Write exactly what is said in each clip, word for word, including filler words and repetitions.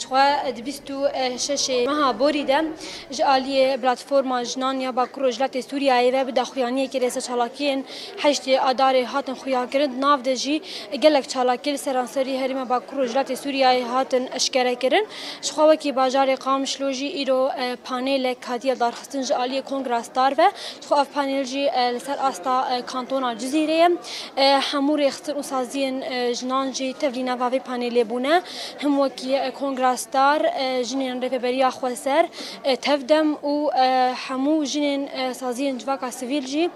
Ji xwe di bîst û şeş meha borî de ji aliyê Platforma Jinan ya Bakur Rojhilatê Sûriyeyê ve bi daxuyaniyekî rêzeçalakiyên heştê Adarê hatin xuyakirin. Di nav de jî gelek çalakî li seranserî herêma Bakur Rojhilatê Sûriyeyê hatin eşkerekirin. Ji xwe wekî bajarê Qamişlo jî îro, e, panêlek hatiye darxistin ji aliyê Kongra Star ve. Ji xwe ev panêl jî, e, li ser asta, e, kantona Cizîrê ye. E, hemû rêxistin û saziyên, e, jinan jî tevlî nava vê panêlê bûne. Him wekî, e, Kongra Star, e, jinên Rêveberiya Xweser, e, Tevdem û, e, hemû jinên, e, saziyên civaka sivîl jî,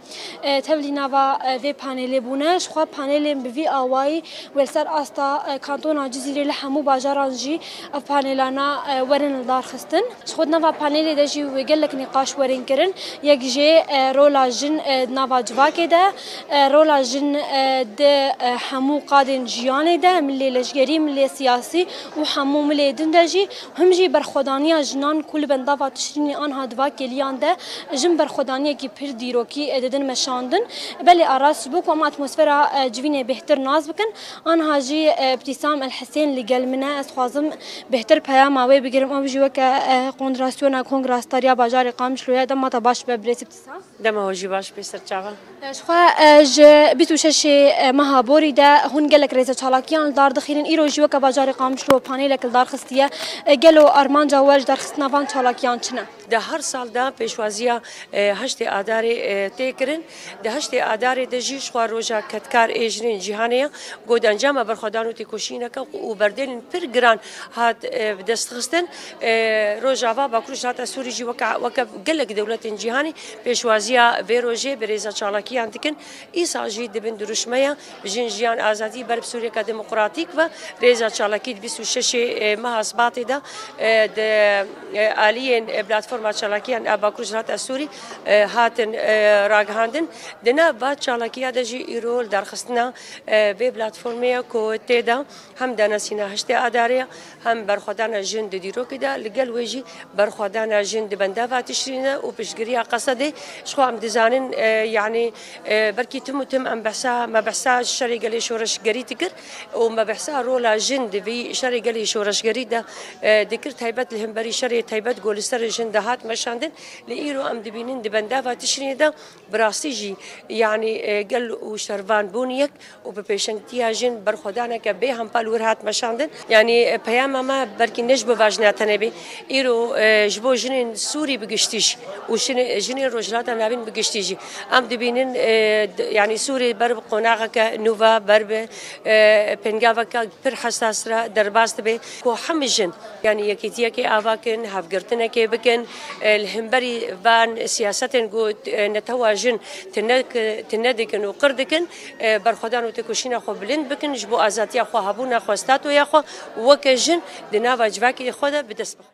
e, tevlî nava, e, vê panêlê bûne. Ji xwe panêlên bi vî awayî wê li ser asta, e, kantona Cizîrê li hemû bajaran jî ev panêlana, e, werin lidarxistin. Ji xwe di nava panêlê de jî wê gelek nîqaş werin kirin. Yek jê, e, rola jin, e, di nava civakê de, e, rola jin, e, di, e, hemû qadên jiyanê de, milê leşgerî, milê siyasî û hemû milê din de jî, him jî berxwedaniya jinan ku li bendava Tişrînê anha di va kêliyan de jin berxwedaniyekî pir dîrokî, e, didin meşandin. Belê a rast ji bo ku em atmosfera, e, civînê bêhtir nas bikin, anha jî, e, Îbtîsam El Hisên li gel min e. Ez dixwazim bêhtir peyama wê bigirim. Ew jî weke, e, kondrasyona Kongra Star ya bajarê Qamişloyê dema te baş be birêz Îbtîsam. Dema we jî baş be serçava. E, ji xwe, e, ji bîst û şeş meha borî de hûn gelek rêze çalakiyan li dar dixînin. Îro jî weke bajarê Qamişlo panêlek li dar xistiye. E, gelo armanca we ji darxistina van çalakiyan çi ne? Di her sal de pêşwaziya, e, heştê Adarê, e, tê kirin. Di heştê Adarê de jî ji xwe roja kedkar ê jinên cîhanê ye. Ku di encama berxwedan û têkoşîneke û berdêlên pir giran hat, e, bi dest xistin. E, Rojava Bakur Rojhilata Sûrî jî weke, weke gelek dewletên cîhanî pêşwaziya vê rojê bi rêza çalakiyan dikin. Îsal jî dibin dirûşmeya Jin, Jiyan, Azadî ber bi Sûriyeke Demokratîk ve rêza çalakî di bîst û şeş meha Sibatê de, e, di, e, aliyên, e, Platforma Çalakiyan a Bakur Rojhilata Sûrî, e, hatin, e, ragihandin. Di nav va çalakiya de jî îro li darxistina, e, vê platformê ye ku tê de hem danasîna heştê Adarê ye, hem berxwedana jin di dîrokê de, li gel wê jî berxwedana jin di bendava Tişrîn de û piştgiriya Qesedê. Ji xwe em dizanin, e, yanî, e, belkî tim û tim em behsa, me behsa şerê gelê şoreşgerî dikir û me behsa rola jin di vî şerê gelê şoreşgerî de, e, dikir, taybet li hemberî şerê taybet ku li ser jin de hat meşandin. Li îro em dibînin di bendava Tişrînê de bi rastî jî, yanî, e, gel û şervan bûn yek û bi pêşengtiya jin berxwedaneke bê hempa li wir hat meşandin. Yanî, e, peyama me belkî ne ji bo va jina tenê bê. Îro, e, ji bo jinên Sûrî bi giştî jî û jinê-, jinên Rojhilata Navîn bi giştî jî. Em dibînin, e, d-, yanî Sûrî ber bi qonaxeke nû ve, ber bi, e, pêngaveke pir hesas re derbas dibe ku hemî jin, yanî yekîtiyekê ava kin, hevgirtinekê bikin, e, li hemberî van siyasetên ku, e, netewa jin tune, tune dikin û qir dikin, e, berxwedan û têkoşîna xwe bilind bikin, ji bo azadiya xwe, hebûna xwe, statuya xwe weke jin di nava civakê xwe de bi dest bixin.